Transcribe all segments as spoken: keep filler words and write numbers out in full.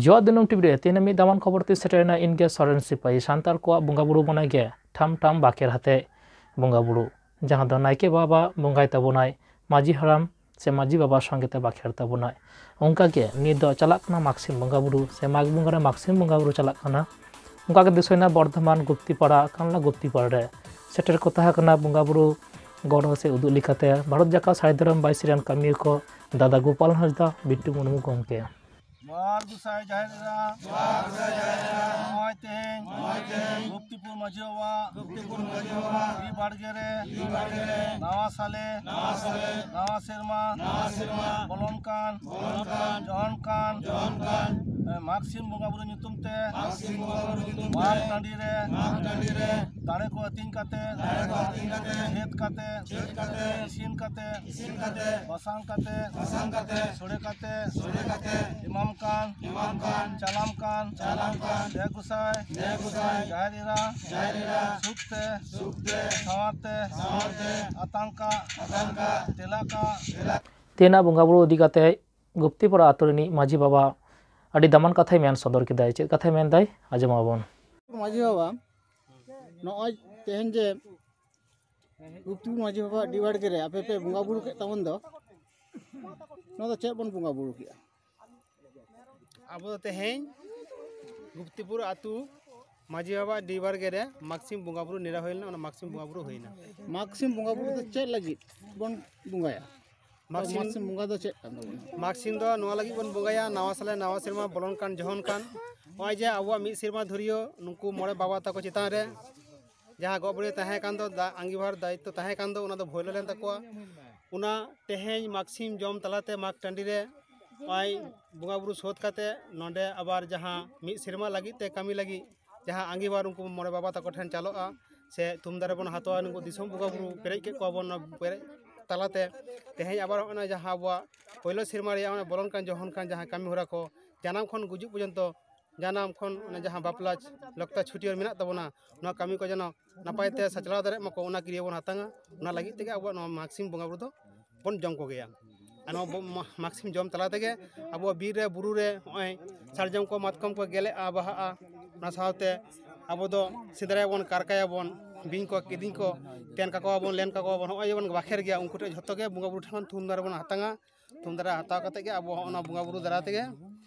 ᱡᱚᱦᱟᱨ ᱫᱤᱱᱟᱹᱢ ᱴᱤᱵᱷᱤ ᱨᱮ ᱛᱮᱦᱮᱧ ᱢᱤᱫ ᱫᱟᱢᱟᱱ ᱠᱷᱚᱵᱚᱨ ᱛᱮ ᱥᱮᱴᱮᱨᱮᱱᱟ ᱤᱧ ᱜᱮ ᱥᱚᱨᱮᱱ ᱥᱤᱯᱟᱹᱦᱤ᱾ ᱥᱟᱱᱛᱟᱲ ᱠᱚᱣᱟᱜ ᱵᱚᱸᱜᱟ ᱵᱩᱨᱩ ᱢᱚᱱᱮ ᱜᱮ ᱴᱷᱟᱢ ᱴᱷᱟᱢ ᱵᱟᱠᱷᱮᱲ ᱟᱛᱮ ᱵᱚᱸᱜᱟ ᱵᱩᱨᱩ, ᱡᱟᱦᱟᱸ ᱫᱚ ᱱᱟᱭᱠᱮ ᱵᱟᱵᱟ ᱵᱚᱸᱜᱟᱭ ᱛᱟᱵᱚᱱᱟᱭ, ᱢᱟᱹᱡᱷᱤ ᱦᱟᱲᱟᱢ ᱥᱮ ᱢᱟᱹᱡᱷᱤ ᱵᱟᱵᱟ ᱥᱚᱸᱜᱮ ᱛᱮ ᱵᱟᱠᱷᱮᱲ ᱛᱟᱵᱚᱱᱟᱭ᱾ ᱚᱱᱠᱟ ᱜᱮ ᱱᱤᱛ ᱫᱚ ᱪᱟᱞᱟᱜ ᱠᱟᱱᱟ ᱢᱟᱜᱽ ᱥᱤᱢ ᱵᱚᱸᱜᱟ ᱵᱩᱨᱩ ᱥᱮ ᱢᱟᱜᱽ ᱵᱚᱸᱜᱟ ᱨᱮ ᱢᱟᱜᱽ ᱥᱤᱢ ᱵᱚᱸᱜᱟ ᱵᱩᱨᱩ ᱪᱟᱞᱟᱜ ᱠᱟᱱᱟ᱾ ᱚᱱᱠᱟ ᱜᱮ ᱫᱤᱥᱟᱹᱭᱮᱱᱟ ᱵᱚᱨᱫᱷᱚᱢᱟᱱ ᱜᱩᱯᱛᱤᱯᱟᱲᱟ ᱠᱟᱱᱞᱟ ᱜᱩᱯᱛᱤᱯᱟᱲᱟ ᱨᱮ ᱥᱮᱴᱮᱨ ᱠᱚ ᱛᱟᱦᱮᱸ ᱠᱟᱱᱟ ᱵᱚᱸᱜᱟ ᱵᱩᱨᱩ ᱜᱚᱲᱚ ᱥᱮ ᱩᱫᱩᱜ ᱞᱮᱠᱟᱛᱮ ᱵᱷᱟᱨᱚᱛ ᱡᱟᱠᱟᱛ ᱥᱟᱹᱦᱤ ᱫᱷᱚᱨᱚᱢ ᱵᱟᱭ ᱥᱤᱨᱟᱱ ᱠᱟᱹᱢᱤᱭᱟᱹ ᱠᱚ ᱫᱟᱫᱟ ᱜᱳᱯᱟᱞ ᱦᱟᱸᱥᱫᱟ, ᱵᱤᱴᱴᱩ ᱢᱩᱨᱢᱩ ᱜᱚᱢᱠᱮ᱾ ᱵᱟᱨ ᱜᱚᱸᱥᱟᱭ ᱡᱟᱦᱮᱨ ᱮᱨᱟ᱾ ᱵᱟᱨ ᱜᱚᱸᱥᱟᱭ ᱡᱟᱦᱮᱨ ᱮᱨᱟ᱾ ᱱᱚᱜᱼᱚᱭ ᱛᱮᱦᱮᱧ᱾ ᱱᱚᱜᱼᱚᱭ ᱛᱮᱦᱮᱧ᱾ ᱜᱩᱯᱛᱤᱯᱩᱨ ᱢᱟᱹᱡᱷᱤ ᱵᱟᱵᱟ᱾ ᱜᱩᱯᱛᱤᱯᱩᱨ ᱢᱟᱹᱡᱷᱤ ᱵᱟᱵᱟ᱾ ᱰᱤ ᱵᱟᱲᱜᱮ ᱨᱮ᱾ ᱰᱤ ᱵᱟᱲᱜᱮ ᱨᱮ᱾ ᱱᱟᱣᱟ ᱥᱟᱞᱮ᱾ ᱱᱟᱣᱟ ᱥᱟᱞᱮ᱾ ᱱᱟᱣᱟ ᱥᱮᱨᱢᱟ᱾ ᱱᱟᱣᱟ ᱥᱮᱨᱢᱟ᱾ ᱵᱚᱞᱚᱱ ᱠᱟᱱ᱾ ᱵᱚᱞᱚᱱ ᱠᱟᱱ᱾ ᱡᱚᱦᱚᱱ ᱠᱟᱱ᱾ ᱡᱚᱦᱚᱱ ᱠᱟᱱ᱾ ᱮ, ᱢᱟᱜᱽ ᱥᱤᱢ ᱵᱚᱸᱜᱟ ᱵᱩᱨᱩ ᱧᱩᱛᱩᱢ ᱛᱮ᱾ ᱢᱟᱜᱽ ᱥᱤᱢ ᱵᱚᱸᱜᱟ ᱵᱩᱨᱩ ᱧᱩᱛᱩᱢ ᱛᱮ᱾ ᱢᱟᱜᱽ ᱴᱟᱺᱰᱤ ᱨᱮ᱾ ᱢᱟᱜᱽ ᱴᱟᱺᱰᱤ ᱨᱮ᱾ ᱫᱟᱲᱮ ᱠᱚ ᱟᱹᱛᱤᱧ ᱠᱟᱛᱮ᱾ ᱫᱟᱲᱮ ᱠᱚ ᱟᱹᱛᱤᱧ ᱠᱟᱛᱮ᱾ ᱪᱷᱮᱫ ᱠᱟᱛᱮ᱾ ᱪᱷᱮᱫ ᱠᱟᱛᱮ᱾ ᱤᱥᱤᱱ ᱠᱟᱛᱮ᱾ ᱤᱥᱤᱱ ᱠᱟᱛᱮ᱾ ᱵᱟᱥᱟᱝ ᱠᱟᱛᱮ᱾ ᱵᱟᱥᱟᱝ ᱠᱟᱛᱮ᱾ ᱥᱚᱲᱮ ᱠᱟᱛᱮ᱾ ᱥᱚᱲᱮ ᱠᱟᱛᱮ᱾ ᱮᱢᱟᱢ ᱠᱟᱱ᱾ ᱮᱢᱟᱢ ᱠᱟᱱ᱾ ᱪᱟᱞᱟᱢ ᱠᱟᱱ᱾ ᱪᱟᱞᱟᱢ ᱠᱟᱱ᱾ ᱱᱮ ᱜᱚᱸᱥᱟᱭ᱾ ᱱᱮ ᱜᱚᱸᱥᱟᱭ᱾ ᱡᱟᱦᱮᱨ ᱮᱨᱟ᱾ ᱡᱟᱦᱮᱨ ᱮᱨᱟ᱾ ᱥᱩᱠ ᱛᱮ᱾ ᱥᱩᱠ ᱛᱮ᱾ ᱥᱟᱶᱟᱨ ᱛᱮ᱾ ᱥᱟᱶᱟᱨ ᱛᱮ᱾ ᱟᱛᱟᱝ ᱠᱟᱜ᱾ ᱟᱛᱟᱝ ᱠᱟᱜ᱾ ᱛᱮᱞᱟ ᱠᱟᱜ᱾ ᱛᱮᱞᱟ ᱛᱮᱱᱟᱜ ᱵᱚᱸᱜᱟ ᱵᱩᱨᱩ ᱤᱫᱤ ᱠᱟᱛᱮ ᱜᱩᱯᱛᱤᱯᱟᱲᱟ ᱟᱛᱳ ᱨᱤᱱᱤᱡ ᱢᱟᱹᱡᱷᱤ ᱵᱟᱵᱟ ᱟᱹᱰᱤ ᱫᱟᱢᱟᱱ ᱠᱟᱛᱷᱟᱭ ᱢᱮᱱ ᱥᱚᱫᱚᱨ ᱠᱮᱫᱟᱭ᱾ ᱪᱮᱫ ᱠᱟᱛᱷᱟᱭ ᱢᱮᱱᱫᱟᱭ, ᱟᱸᱡᱚᱢᱟᱵᱚᱱ᱾ ᱢᱟᱹᱡᱷᱤ ᱵᱟᱵᱟ, ᱱᱚᱜᱼᱚᱭ ᱛᱮᱦᱮᱧ ᱡᱮ ᱜᱩᱯᱛᱤᱯᱩᱨ ᱢᱟᱹᱡᱷᱤ ᱵᱟᱵᱟ ᱰᱤ ᱵᱟᱲᱜᱮ ᱨᱮ ᱟᱯᱮ ᱯᱮ ᱵᱚᱸᱜᱟ ᱵᱩᱨᱩ ᱠᱮᱫ ᱛᱟᱵᱚᱱ ᱫᱚ, ᱱᱚᱣᱟ ᱫᱚ ᱪᱮᱫ ᱵᱚᱱ ᱵᱚᱸᱜᱟ ᱵᱩᱨᱩ ᱠᱮᱫᱼᱟ? ᱟᱵᱚ ᱫᱚ ᱛᱮᱦᱮᱧ ᱜᱩᱯᱛᱤᱯᱩᱨ ᱟᱹᱛᱩ ᱢᱟᱹᱡᱷᱤ ᱵᱟᱵᱟ ᱰᱤ ᱵᱟᱲᱜᱮ ᱨᱮ ᱢᱟᱜᱽ ᱥᱤᱢ ᱵᱚᱸᱜᱟ ᱵᱩᱨᱩ ᱱᱮᱰᱟ ᱦᱩᱭ ᱞᱮᱱᱟ, ᱚᱱᱟ ᱢᱟᱜᱽ ᱥᱤᱢ ᱵᱚᱸᱜᱟ ᱵᱩᱨᱩ ᱦᱩᱭᱱᱟ᱾ ᱢᱟᱜᱽ ᱥᱤᱢ ᱵᱚᱸᱜᱟ ᱵᱩᱨᱩ ᱫᱚ ᱪᱮᱫ ᱞᱟᱹᱜᱤᱫ ᱵᱚᱱ ᱵᱚᱸᱜᱟᱭᱟ? ᱢᱟᱜᱽ ᱥᱤᱢ ᱢᱟᱜᱽ ᱥᱤᱢ ᱵᱚᱸᱜᱟ ᱫᱚ ᱪᱮᱫ ᱠᱟᱱ ᱛᱟᱵᱚᱱᱟ? ᱢᱟᱜᱽ ᱥᱤᱢ ᱫᱚ ᱱᱚᱣᱟ ᱞᱟᱹᱜᱤᱫ ᱵᱚᱱ ᱵᱚᱸᱜᱟᱭᱟ, ᱱᱟᱣᱟ ᱥᱟᱞᱮ ᱱᱟᱣᱟ ᱥᱮᱨᱢᱟ ᱵᱚᱞᱚᱱ ᱠᱟᱱ ᱡᱚᱦᱚᱱ ᱠᱟᱱ, ᱱᱚᱜᱼᱚᱭ ᱡᱮ ᱟᱵᱚᱣᱟᱜ ᱢᱤᱫ ᱥᱮᱨᱢᱟ ᱫᱷᱩᱨᱭᱟᱹ ᱱᱩᱠᱩ ᱢᱚᱬᱮ ᱵᱟᱵᱟ ᱛᱟᱠᱚ ᱪᱮᱛᱟᱱ ᱨᱮ ᱡᱟᱦᱟᱸ ᱜᱚᱜ ᱵᱩᱲᱦᱤ ᱛᱟᱦᱮᱸ ᱠᱟᱱ ᱫᱚ, ᱫᱟ-, ᱟᱺᱜᱤᱵᱷᱟᱨ ᱫᱟᱭᱤᱛᱛᱚ ᱛᱟᱦᱮᱸ ᱠᱟᱱ ᱫᱚ, ᱚᱱᱟ ᱫᱚ ᱵᱷᱳᱭᱞᱳ ᱞᱮᱱ ᱛᱟᱠᱚᱣᱟ᱾ ᱚᱱᱟ ᱛᱮᱦᱮᱧ ᱢᱟᱜᱽ ᱥᱤᱢ ᱡᱚᱢ ᱛᱟᱞᱟᱛᱮ ᱢᱟᱜᱽ ᱴᱟᱺᱰᱤ ᱨᱮ ᱱᱚᱜᱼᱚᱭ ᱵᱚᱸᱜᱟ ᱵᱩᱨᱩ ᱥᱳᱫᱷ ᱠᱟᱛᱮ ᱱᱚᱰᱮ ᱟᱵᱟᱨ ᱡᱟᱦᱟᱸ ᱢᱤᱫ ᱥᱮᱨᱢᱟ ᱞᱟᱹᱜᱤᱫ ᱛᱮ ᱠᱟᱹᱢᱤ ᱞᱟᱹᱜᱤᱫ ᱡᱟᱦᱟᱸ ᱟᱺᱜᱤᱵᱷᱟᱨ ᱩᱱᱠᱩ ᱢᱚᱬᱮ ᱵᱟᱵᱟ ᱛᱟᱠᱚ ᱴᱷᱮᱱ ᱪᱟᱞᱚᱜᱼᱟ, ᱥᱮ ᱛᱷᱩᱢ ᱫᱟᱨᱮ ᱵᱚᱱ ᱦᱟᱛᱟᱣᱟ, ᱱᱩᱠᱩ ᱫᱤᱥᱚᱢ ᱵᱚᱸᱜᱟ ᱵᱩᱨᱩ ᱯᱮᱨᱮᱡ ᱠᱮᱫ ᱠᱚᱣᱟ ᱵᱚᱱ ᱱᱚᱣᱟ ᱯᱮᱨᱮᱡ ᱛᱟᱞᱟᱛᱮ᱾ ᱛᱮᱦᱮᱧ ᱟᱵᱟᱨ ᱱᱚᱜᱼᱚᱭ ᱡᱟᱦᱟᱸ ᱟᱵᱚᱣᱟᱜ ᱯᱳᱭᱞᱳ ᱥᱮᱨᱢᱟ ᱨᱮᱭᱟᱜ ᱚᱱᱟ ᱵᱚᱞᱚᱱ ᱠᱟᱱ ᱡᱚᱦᱚᱱ ᱠᱟᱱ ᱡᱟᱦᱟᱸ ᱠᱟᱹᱢᱤ ᱦᱚᱨᱟ ᱠᱚ, ᱡᱟᱱᱟᱢ ᱠᱷᱚᱱ ᱜᱩᱡᱩᱜ ᱯᱚᱨᱡᱚᱱᱛᱚ, ᱡᱟᱱᱟᱢ ᱠᱷᱚᱱ ᱚᱱᱮ ᱡᱟᱦᱟᱸ ᱵᱟᱯᱞᱟ ᱞᱚᱠᱛᱟ ᱪᱷᱩᱴᱤᱭᱟᱹᱨ ᱢᱮᱱᱟᱜ ᱛᱟᱵᱚᱱᱟ, ᱱᱚᱣᱟ ᱠᱟᱹᱢᱤ ᱠᱚ ᱡᱮᱱᱚ ᱱᱟᱯᱟᱭ ᱛᱮ ᱥᱟᱪᱞᱟᱣ ᱫᱟᱲᱮᱭᱟᱜ ᱢᱟᱠᱚ, ᱚᱱᱟ ᱠᱤᱨᱭᱟᱹ ᱵᱚᱱ ᱦᱟᱛᱟᱝᱟ᱾ ᱚᱱᱟ ᱞᱟᱹᱜᱤᱫ ᱛᱮᱜᱮ ᱟᱵᱚᱣᱟᱜ ᱱᱚᱣᱟ ᱢᱟᱜᱽ ᱥᱤᱢ ᱵᱚᱸᱜᱟ ᱵᱩᱨᱩ ᱫᱚ ᱵᱚᱱ ᱡᱚᱢ ᱠᱚᱜᱮᱭᱟ᱾ ᱟᱨ ᱱᱚᱣᱟ ᱵᱚ-, ᱢᱟ-, ᱢᱟᱜᱽ ᱥᱤᱢ ᱡᱚᱢ ᱛᱟᱞᱟ ᱛᱮᱜᱮ ᱟᱵᱚ ᱵᱤᱨ ᱨᱮ, ᱵᱩᱨᱩ ᱨᱮ ᱱᱚᱜᱼᱚᱭ ᱥᱟᱨᱡᱚᱢ ᱠᱚ, ᱢᱟᱛᱠᱚᱢ ᱠᱚ ᱜᱮᱞᱮᱜᱼᱟ, ᱵᱟᱦᱟᱜᱼᱟ᱾ ᱚᱱᱟ ᱥᱟᱶᱛᱮ ᱟᱵᱚ ᱫᱚ ᱥᱮᱸᱫᱽᱨᱟᱭᱟᱵᱚᱱ, ᱠᱟᱨᱠᱟᱭᱟᱵᱚᱱ, ᱵᱤᱧ ᱠᱚ, ᱠᱤᱫᱤᱧ ᱠᱚ, ᱛᱮᱱ ᱠᱟᱠᱚᱣᱟᱵᱚᱱ, ᱞᱮᱱ ᱠᱟᱠᱚᱣᱟᱵᱚᱱ, ᱱᱚᱜᱼᱚᱭ ᱡᱮᱵᱚᱱ ᱵᱟᱠᱷᱮᱲ ᱜᱮᱭᱟ, ᱩᱱᱠᱩ ᱴᱷᱮᱱ ᱡᱷᱚᱛᱚ ᱜᱮ ᱵᱚᱸᱜᱟ ᱵᱩᱨᱩ ᱴᱷᱮᱱ ᱠᱷᱚᱱ ᱛᱷᱩᱢ ᱫᱟᱨᱮ ᱵᱚᱱ ᱦᱟᱛᱟᱝᱟ᱾ ᱛᱷᱩᱢ ᱫᱟᱨᱮ ᱦᱟᱛᱟᱣ ᱠᱟᱛᱮ ᱜᱮ ᱟᱵᱚ ᱦᱚᱸ ᱚᱱᱟ ᱵᱚᱸᱜᱟ ᱵᱩᱨᱩ ᱫᱟᱨᱟᱭ ᱛᱮᱜᱮ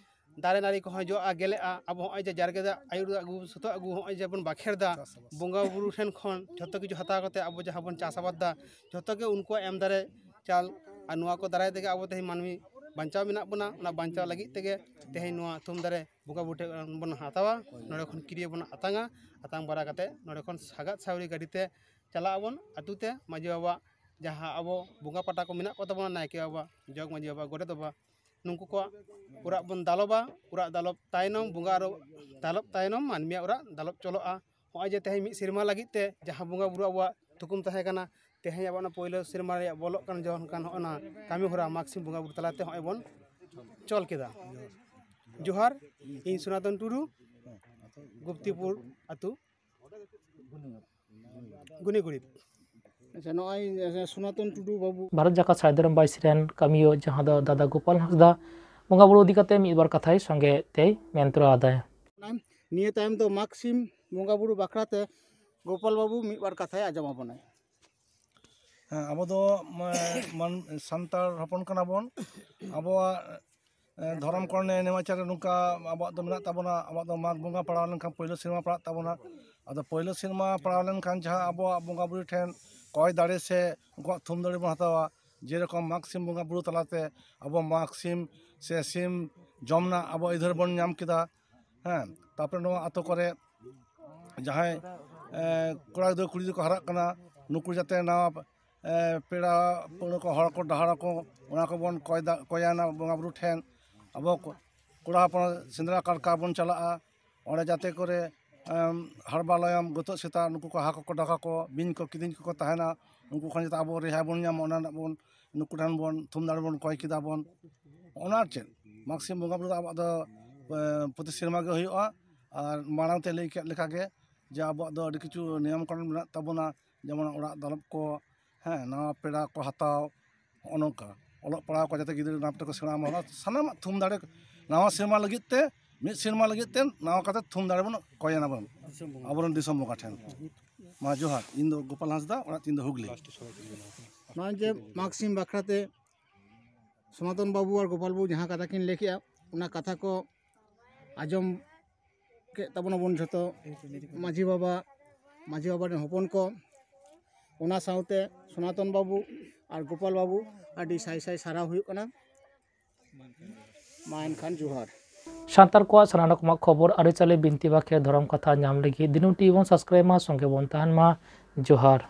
ᱫᱟᱨᱮ ᱱᱟᱹᱲᱤ ᱠᱚᱦᱚᱸ ᱡᱚᱜᱼᱟ, ᱜᱮᱞᱮᱜᱼᱟ᱾ ᱟᱵᱚ ᱦᱚᱸᱜᱼᱚᱭ ᱡᱮ ᱡᱟᱨᱜᱮ ᱫᱟᱜ ᱟᱹᱭᱩᱨ ᱟᱹᱜᱩ, ᱥᱚᱛᱚ ᱟᱹᱜᱩ, ᱦᱚᱸᱜᱼᱚᱭ ᱡᱮ ᱵᱚᱱ ᱵᱟᱠᱷᱮᱲ ᱫᱟ, ᱪᱟᱥᱟᱵᱟᱥ᱾ ᱵᱚᱸᱜᱟ ᱵᱩᱨᱩ ᱴᱷᱮᱱ ᱠᱷᱚᱱ ᱡᱷᱚᱛᱚ ᱠᱤᱪᱷᱩ ᱦᱟᱛᱟᱣ ᱠᱟᱛᱮ ᱟᱵᱚ ᱡᱟᱦᱟᱸ ᱵᱚᱱ ᱪᱟᱥ ᱟᱵᱟᱫ ᱫᱟ, ᱡᱷᱚᱛᱚ ᱜᱮ ᱩᱱᱠᱩᱣᱟᱜ ᱮᱢ ᱫᱟᱨᱮ ᱪᱟᱞ᱾ ᱟᱨ ᱱᱚᱣᱟ ᱠᱚ ᱫᱟᱨᱟᱭ ᱛᱮᱜᱮ ᱟᱵᱚ ᱛᱮᱦᱮᱧ ᱢᱟᱹᱱᱢᱤ ᱵᱟᱧᱪᱟᱣ ᱢᱮᱱᱟᱜ ᱵᱚᱱᱟ᱾ ᱚᱱᱟ ᱵᱟᱧᱪᱟᱣ ᱞᱟᱹᱜᱤᱫ ᱛᱮᱜᱮ ᱛᱮᱦᱮᱧ ᱱᱚᱣᱟ ᱛᱷᱩᱢ ᱫᱟᱨᱮ ᱵᱚᱸᱜᱟ ᱵᱩᱨᱩ ᱴᱷᱮᱱ ᱵᱚᱱ ᱦᱟᱛᱟᱣᱟ, ᱱᱚᱰᱮ ᱠᱷᱚᱱ ᱠᱤᱨᱤᱧ ᱵᱚᱱ ᱟᱛᱟᱝᱟ᱾ ᱟᱛᱟᱝ ᱵᱟᱲᱟ ᱠᱟᱛᱮ ᱱᱚᱰᱮ ᱠᱷᱚᱱ ᱥᱟᱜᱟᱫ ᱥᱟᱣᱨᱤ ᱜᱟᱹᱰᱤ ᱛᱮ ᱪᱟᱞᱟᱜ ᱟᱵᱚᱱ ᱟᱹᱛᱩ ᱛᱮ, ᱢᱟᱹᱡᱷᱤ ᱵᱟᱵᱟ ᱡᱟᱦᱟᱸ ᱟᱵᱚ ᱵᱚᱸᱜᱟ ᱯᱟᱴᱟ ᱠᱚ ᱢᱮᱱᱟᱜ ᱠᱚ ᱛᱟᱵᱚᱱᱟ, ᱱᱟᱭᱠᱮ ᱵᱟᱵᱟ, ᱡᱚᱜᱽ ᱢᱟᱹᱡᱷᱤ ᱵᱟᱵᱟ, ᱜᱚᱰᱮᱛ ᱵᱟᱵᱟ, ᱱᱩᱠᱩ ᱠᱚᱣᱟᱜ ᱚᱲᱟᱜ ᱵᱚᱱ ᱫᱟᱞᱚᱵᱟ᱾ ᱚᱲᱟᱜ ᱫᱟᱞᱚᱵ ᱛᱟᱭᱱᱚᱢ, ᱵᱚᱸᱜᱟ ᱟᱨᱚ ᱫᱟᱞᱚᱵ ᱛᱟᱭᱱᱚᱢ ᱢᱟᱹᱱᱢᱤᱭᱟᱜ ᱚᱲᱟᱜ ᱫᱟᱞᱚᱵ ᱪᱚᱞᱚᱜᱼᱟ᱾ ᱦᱚᱸᱜᱼᱚᱭ ᱡᱮ ᱛᱮᱦᱮᱧ ᱢᱤᱫ ᱥᱮᱨᱢᱟ ᱞᱟᱹᱜᱤᱫ ᱛᱮ ᱡᱟᱦᱟᱸ ᱵᱚᱸᱜᱟ ᱵᱩᱨᱩ ᱟᱵᱚᱣᱟᱜ ᱛᱷᱩᱠᱩᱢ ᱛᱟᱦᱮᱸ ᱠᱟᱱᱟ, ᱛᱮᱦᱮᱧ ᱟᱵᱚᱣᱟᱜ ᱚᱱᱟ ᱯᱳᱭᱞᱳ ᱥᱮᱨᱢᱟ ᱨᱮᱭᱟᱜ ᱵᱚᱞᱚᱜ ᱠᱟᱱ ᱡᱚᱦᱚᱜ ᱠᱟᱱ ᱦᱚᱸᱜᱼᱚ ᱱᱟ ᱠᱟᱹᱢᱤ ᱦᱚᱨᱟ ᱢᱟᱜᱽ ᱥᱤᱢ ᱵᱚᱸᱜᱟ ᱵᱩᱨᱩ ᱛᱟᱞᱟᱛᱮ ᱦᱚᱸᱜᱼᱚᱭ ᱵᱚᱱ ᱪᱚᱞ ᱠᱮᱫᱟ᱾ ᱡᱚᱦᱟᱨ, ᱤᱧ ᱥᱚᱱᱟᱛᱚᱱ ᱴᱩᱰᱩ, ᱜᱩᱯᱛᱤᱯᱩᱨ ᱟᱹᱛᱩ, ᱜᱩᱱᱤᱜᱩᱲᱤ᱾ ᱟᱪᱪᱷᱟ, ᱱᱚᱜᱼᱚᱭ, ᱮ, ᱥᱚᱱᱟᱛᱚᱱ ᱴᱩᱰᱩ ᱵᱟᱹᱵᱩ᱾ ᱵᱷᱟᱨᱚᱛ ᱡᱟᱠᱟᱛ ᱥᱟᱭᱫᱟᱨᱟᱢ ᱵᱟᱭᱤᱥ ᱨᱮᱱ ᱠᱟᱹᱢᱤᱭᱟᱹ ᱡᱟᱦᱟᱸ ᱫᱚ ᱫᱟᱫᱟ ᱜᱳᱯᱟᱞ ᱦᱟᱸᱥᱫᱟ ᱵᱚᱸᱜᱟ ᱵᱩᱨᱩ ᱤᱫᱤ ᱠᱟᱛᱮ ᱢᱤᱫ ᱵᱟᱨ ᱠᱟᱛᱷᱟᱭ ᱥᱚᱸᱜᱮ ᱛᱮᱭ ᱢᱮᱱ ᱛᱚᱨᱟ ᱟᱫᱟᱭ᱾ ᱱᱤᱭᱟᱹ ᱛᱟᱭᱚᱢ ᱫᱚ ᱢᱟᱜᱽ ᱥᱤᱢ ᱵᱚᱸᱜᱟ ᱵᱩᱨᱩ ᱵᱟᱠᱷᱨᱟ ᱛᱮ ᱜᱳᱯᱟᱞ ᱵᱟᱹᱵᱩ ᱢᱤᱫ ᱵᱟᱨ ᱠᱟᱛᱷᱟᱭ ᱟᱸᱡᱚᱢ ᱟᱵᱚᱱᱟᱭ᱾ ᱦᱮᱸ, ᱟᱵᱚ ᱫᱚ, ᱢᱟ-, ᱢᱟᱱ-, ᱥᱟᱱᱛᱟᱲ ᱦᱚᱯᱚᱱ ᱠᱟᱱᱟ ᱵᱚᱱ᱾ ᱟᱵᱚᱣᱟᱜ, ᱮ, ᱫᱷᱚᱨᱚᱢ ᱠᱚᱨᱚᱱ ᱱᱮᱢᱟᱪᱟᱨ ᱱᱚᱝᱠᱟ ᱟᱵᱚᱣᱟᱜ ᱫᱚ ᱢᱮᱱᱟᱜ ᱛᱟᱵᱚᱱᱟ᱾ ᱟᱵᱚᱣᱟᱜ ᱫᱚ ᱢᱟᱜᱽ ᱵᱚᱸᱜᱟ ᱯᱟᱲᱟᱣ ᱞᱮᱱᱠᱷᱟᱱ ᱯᱳᱭᱞᱳ ᱥᱮᱨᱢᱟ ᱯᱟᱲᱟᱜ ᱛᱟᱵᱚᱱᱟ᱾ ᱟᱫᱚ ᱯᱳᱭᱞᱳ ᱥᱮᱨᱢᱟ ᱯᱟᱲᱟᱣ ᱞᱮᱱᱠᱷᱟᱱ ᱡᱟᱦᱟᱸ ᱟᱵᱚᱣᱟᱜ ᱵᱚᱸᱜᱟ ᱵᱩᱨᱩ ᱴᱷᱮᱱ ᱠᱚᱭ ᱫᱟᱲᱮ ᱥᱮ ᱩᱱᱠᱩᱣᱟᱜ ᱛᱷᱩᱢ ᱫᱟᱲᱮ ᱵᱚᱱ ᱦᱟᱛᱟᱣᱟ, ᱡᱮᱨᱚᱠᱚᱢ ᱢᱟᱜᱽ ᱥᱤᱢ ᱵᱚᱸᱜᱟ ᱵᱩᱨᱩ ᱛᱟᱞᱟᱛᱮ ᱟᱵᱚ ᱢᱟᱜᱽ ᱥᱤᱢ ᱥᱮ ᱥᱤᱢ ᱡᱚᱢ ᱨᱮᱱᱟᱜ ᱟᱵᱚ ᱟᱹᱭᱫᱟᱹᱨ ᱵᱚᱱ ᱧᱟᱢ ᱠᱮᱫᱟ᱾ ᱦᱮᱸ, ᱛᱟᱨᱯᱚᱨᱮ ᱱᱚᱣᱟ ᱟᱛᱳ ᱠᱚᱨᱮ ᱡᱟᱦᱟᱸᱭ, ᱮ, ᱠᱚᱲᱟ ᱜᱤᱫᱽᱨᱟᱹ ᱠᱩᱲᱤ ᱜᱤᱫᱽᱨᱟᱹ ᱠᱚ ᱦᱟᱨᱟᱜ ᱠᱟᱱᱟ, ᱱᱩᱠᱩ ᱡᱟᱛᱮ ᱱᱟᱣᱟ, ᱮ, ᱯᱮᱲᱟ ᱯᱟᱹᱲᱦᱟᱹ ᱠᱚ, ᱦᱚᱲ ᱠᱚ ᱰᱟᱦᱟᱨ ᱟᱠᱚ, ᱚᱱᱟ ᱠᱚᱵᱚᱱ ᱠᱚᱭ ᱫᱟ-, ᱠᱚᱭᱟᱱᱟ ᱵᱚᱸᱜᱟ ᱵᱩᱨᱩ ᱴᱷᱮᱱ᱾ ᱟᱵᱚ ᱠᱚ-, ᱠᱚᱲᱟ ᱦᱚᱯᱚᱱ ᱥᱮᱸᱫᱽᱨᱟ ᱠᱟᱨᱠᱟ ᱵᱚᱱ ᱪᱟᱞᱟᱜᱼᱟ, ᱚᱸᱰᱮ ᱡᱟᱛᱮ ᱠᱚᱨᱮ, ᱮᱢ, ᱦᱟᱲᱵᱟ ᱞᱟᱭᱚᱢ ᱜᱚᱛᱚᱜ ᱥᱮᱛᱟ ᱱᱩᱠᱩ ᱠᱚ ᱦᱟᱠᱚ ᱠᱚ ᱰᱟᱠᱟ ᱠᱚ, ᱵᱤᱧ ᱠᱚ ᱠᱤᱫᱤᱧ ᱠᱚᱠᱚ ᱛᱟᱦᱮᱱᱟ, ᱩᱱᱠᱩ ᱠᱷᱚᱱ ᱡᱟᱛᱮ ᱟᱵᱚ ᱨᱮᱦᱟᱭ ᱵᱚᱱ ᱧᱟᱢ, ᱚᱱᱟ ᱨᱮᱱᱟᱜ ᱵᱚᱱ ᱱᱩᱠᱩ ᱴᱷᱮᱱ ᱵᱚᱱ ᱛᱷᱩᱢ ᱫᱟᱲᱮ ᱵᱚᱱ ᱠᱚᱭ ᱠᱮᱫᱟ ᱵᱚᱱ᱾ ᱚᱱᱟ ᱟᱨ ᱪᱮᱫ, ᱢᱟᱜᱽ ᱥᱤᱢ ᱵᱚᱸᱜᱟ ᱵᱩᱨᱩ ᱫᱚ ᱟᱵᱚᱣᱟᱜ ᱫᱚ, ᱮ, ᱯᱨᱚᱛᱤ ᱥᱮᱨᱢᱟ ᱜᱮ ᱦᱩᱭᱩᱜᱼᱟ᱾ ᱟᱨ ᱢᱟᱲᱟᱝ ᱛᱮ ᱞᱟᱹᱭ ᱠᱮᱫ ᱞᱮᱠᱟ ᱜᱮ ᱡᱮ ᱟᱵᱚᱣᱟᱜ ᱫᱚ ᱟᱹᱰᱤ ᱠᱤᱪᱷᱩ ᱱᱤᱭᱚᱢ ᱠᱟᱹᱱᱩᱱ ᱢᱮᱱᱟᱜ ᱛᱟᱵᱚᱱᱟ, ᱡᱮᱢᱚᱱ ᱚᱲᱟᱜ ᱫᱟᱞᱚᱵ ᱠᱚ, ᱦᱮᱸ, ᱱᱟᱣᱟ ᱯᱮᱲᱟ ᱠᱚ ᱦᱟᱛᱟᱣ, ᱱᱚᱜᱼᱚ ᱱᱚᱝᱠᱟ᱾ ᱚᱞᱚᱜ ᱯᱟᱲᱦᱟᱣ ᱠᱚ ᱡᱟᱛᱮ ᱜᱤᱫᱽᱨᱟᱹ ᱱᱟᱯ ᱛᱮᱠᱚ ᱥᱮᱬᱟᱭ ᱢᱟ, ᱚᱱᱟ ᱥᱟᱱᱟᱢᱟᱜ ᱛᱷᱩᱢ ᱫᱟᱲᱮ ᱱᱟᱣᱟ ᱥᱮᱨᱢᱟ ᱞᱟᱹᱜᱤᱫ ᱛᱮ, ᱢᱤᱫ ᱥᱮᱨᱢᱟ ᱞᱟᱹᱜᱤᱫ ᱛᱮ ᱱᱟᱣᱟ ᱠᱟᱛᱮ ᱛᱷᱩᱢ ᱫᱟᱲᱮ ᱵᱚᱱ ᱠᱚᱭᱮᱱᱟ ᱵᱚᱱ ᱟᱵᱚᱨᱮᱱ ᱫᱤᱥᱚᱢ ᱵᱚᱸᱜᱟ ᱴᱷᱮᱱ᱾ ᱢᱟ ᱡᱚᱦᱟᱨ, ᱤᱧ ᱫᱚ ᱜᱳᱯᱟᱞ ᱦᱟᱸᱥᱫᱟ, ᱚᱲᱟᱜ ᱛᱤᱧ ᱫᱚ ᱦᱩᱜᱽᱞᱤ᱾ ᱱᱚᱜᱼᱚᱭ ᱡᱮ ᱢᱟᱜᱽ ᱥᱤᱢ ᱵᱟᱠᱷᱨᱟ ᱛᱮ ᱥᱚᱱᱟᱛᱚᱱ ᱵᱟᱹᱵᱩ ᱟᱨ ᱜᱳᱯᱟᱞ ᱵᱟᱹᱵᱩ ᱡᱟᱦᱟᱸ ᱠᱟᱛᱷᱟ ᱠᱤᱱ ᱞᱟᱹᱭ ᱠᱮᱜᱼᱟ, ᱚᱱᱟ ᱠᱟᱛᱷᱟ ᱠᱚ ᱟᱸᱡᱚᱢ ᱠᱮᱫ ᱛᱟᱵᱚᱱᱟᱵᱚᱱ ᱡᱷᱚᱛᱚ ᱢᱟᱹᱡᱷᱤ ᱵᱟᱵᱟ, ᱢᱟᱹᱡᱷᱤ ᱵᱟᱵᱟ ᱨᱮᱱ ᱦᱚᱯᱚᱱ ᱠᱚ, ᱚᱱᱟ ᱥᱟᱶᱛᱮ ᱥᱚᱱᱟᱛᱚᱱ ᱵᱟᱹᱵᱩ ᱟᱨ ᱜᱳᱯᱟᱞ ᱵᱟᱹᱵᱩ, ᱟᱹᱰᱤ ᱥᱟᱭ ᱥᱟᱭ ᱥᱟᱨᱦᱟᱣ ᱦᱩᱭᱩᱜ ᱠᱟᱱᱟ᱾ ᱢᱟ ᱮᱱᱠᱷᱟᱱ ᱡᱚᱦᱟᱨ᱾ ᱥᱟᱱᱛᱟᱲ ᱠᱚᱣᱟᱜ ᱥᱟᱱᱟᱢ ᱨᱚᱠᱚᱢᱟᱜ ᱠᱷᱚᱵᱚᱨ, ᱟᱹᱨᱤᱪᱟᱹᱞᱤ, ᱵᱤᱱᱛᱤ ᱵᱟᱠᱷᱮᱬ, ᱫᱷᱚᱨᱚᱢ ᱠᱟᱛᱷᱟ ᱧᱟᱢ ᱞᱟᱹᱜᱤᱫ ᱫᱤᱱᱩ ᱴᱤᱵᱷᱤ ᱵᱚᱱ ᱥᱟᱵᱥᱠᱨᱟᱭᱤᱵ ᱢᱟ, ᱥᱚᱸᱜᱮ ᱵᱚᱱ ᱛᱟᱦᱮᱱ ᱢᱟ᱾ ᱡᱚᱦᱟᱨ᱾